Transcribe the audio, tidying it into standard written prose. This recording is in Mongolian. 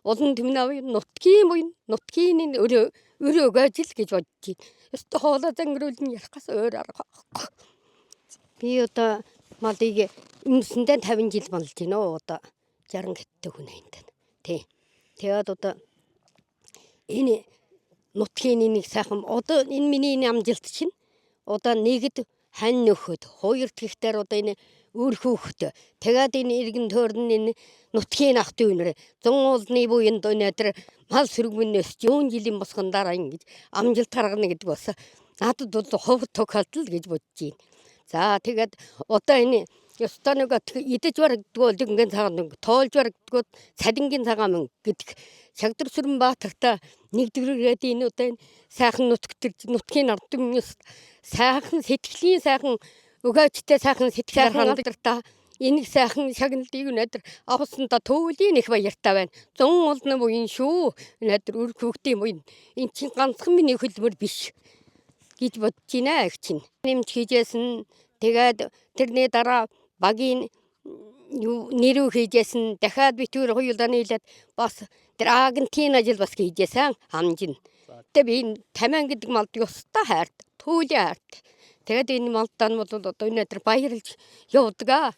Улан түмэн нутгийн буян нутгийн энэ өрөө өрөө өгөөж л гэж бодож байна. Ёстой хоолой зангируулна ярихаас өөр арга байхгүй. Би одоо малыг өмсөндөө 50 жил болж байна оо одоо 60 гэттэй хүн айнд. Тий. Тэгээд одоо энэ нутгийн нэг сайхан одоо энэ миний энэ амжилт чинь одоо нэгд хань нөхөд хоёр тэгтэр одоо энэ үр хүүхэд тэгээд энэ иргэн тойрон энэ нутгийн ах дүүнэр зун уулны буянд өнөөдөр мал сөргмөнөөс юун жилийн босгон дараа ингэж амжилт гаргана гэдэг бас надад бол хов тохиолдол гэж бодож байна. За тэгээд одоо энэ ёстой нэг идэж барагдгүй лингийн цагаан мөнгө тоолж барагдгүй цалингийн цагаан мөнгө гэдэг Шагдар Сүрэнбаатартай нэгдүгээрээд энэ одоо энэ сайхан нутг төр нутгийн ард түмнээс сайхан сэтгэлийн сайхан өгөөчтэй сайхан сэтгэл хангалдартай энэ сайхан шагналыг өнөөдөр авсандаа төвлийн их баяртай байна. Зун уулны буян шүү. Өнөөдөр үр хүүхдийн буян. Энэ чинь ганцхан миний хөлбөр биш гэж бодож байна их чинь. Нэмж хийжсэн. Тэгээд тэрний дараа багийн юу нэрүү хийжсэн. Дахиад битүүр хоёулаа нийлээд бас тэр агентийн ажил бас хийжсэн амжин. Тэгээ би энэ тамиан гэдэг малд ёстой хайрт, төвлийн хайрт. Тэгээд энэ малдаа нь бол одоо өнөөдөр баярлж явдаг.